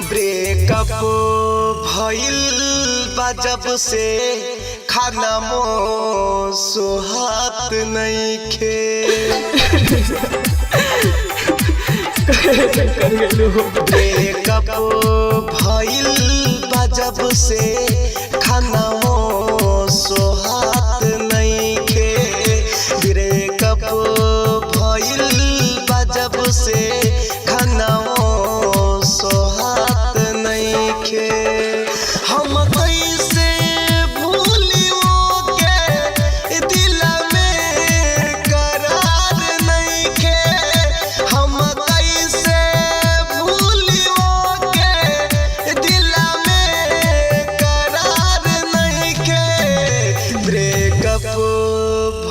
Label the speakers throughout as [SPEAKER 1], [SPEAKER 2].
[SPEAKER 1] Breakup भइल बा जब से खाना मो सुहात नइखे। ब्रेकअप भइल बा जब से खाना मो सुहात नइखे। ब्रेकअप भइल बा जब से खाना मो सोहात नइखे। हम कैसे भूलियो के दिल में करार नइखे। हम कैसे भूलियो के दिल में करार नइखे। ब्रेकअप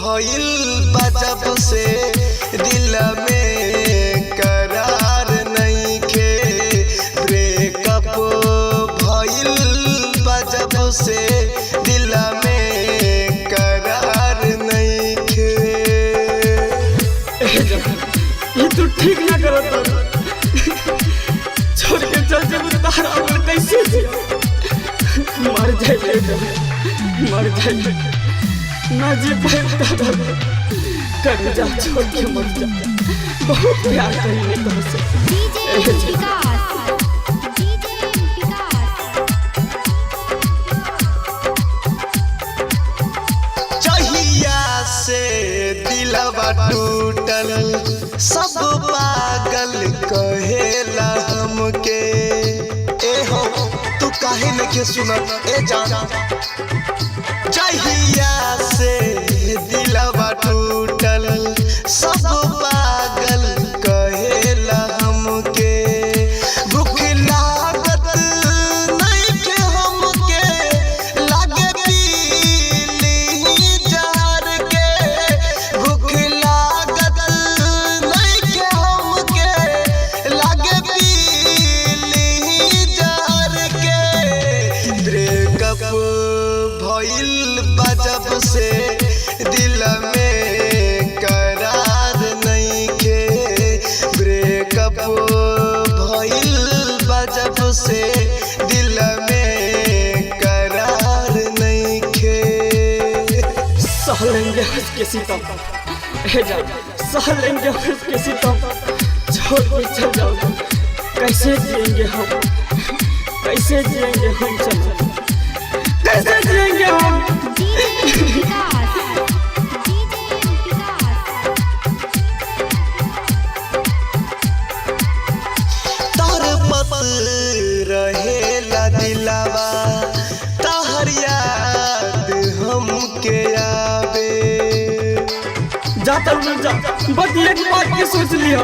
[SPEAKER 1] भइल बा जब से दिल में करार नइखे। ब्रेकअप भइल बा जब से दिल में करार नइखे।
[SPEAKER 2] ये तू ठीक ना करत, छोड़ के चल जेबू तारा और कैसे जियो? मर जाए, मर जाए ना जी पाए दादा, कर जा, छोड़ के मर जा। बहुत प्यार करीने तुमसे।
[SPEAKER 3] डीजे विकास, डीजे विकास।
[SPEAKER 1] चहिया से दिलवा टूटल सब पागल कहेला हमके। ए हो, तू काहे नइखे सुनत ए जान? चहिया से दिलवा टूटल सब पागल कहेला हमके। भूख लागत नइखे हमके, लागे पीली जार के। भूख लागत नइखे हमके, लागे पीली जार के। ब्रेकअप भइल बा जब से दिल में करार नइखे। ब्रेकअप भइल बा जब से दिल में करार नइखे।
[SPEAKER 2] सह लेंगे हंस के सितम, हे जा, सह लेंगे हंस के सितम, छोड़ के चल जाओ, कैसे जिएंगे हम? कैसे जिएंगे हम? चलो, कैसे जिएंगे हम?
[SPEAKER 3] डीजे विकास, डीजे विकास।
[SPEAKER 1] तड़पत रहेला दिलावा तहर याद हमके आवे।
[SPEAKER 2] जा तब जा, बस एक बात के सोच लिया।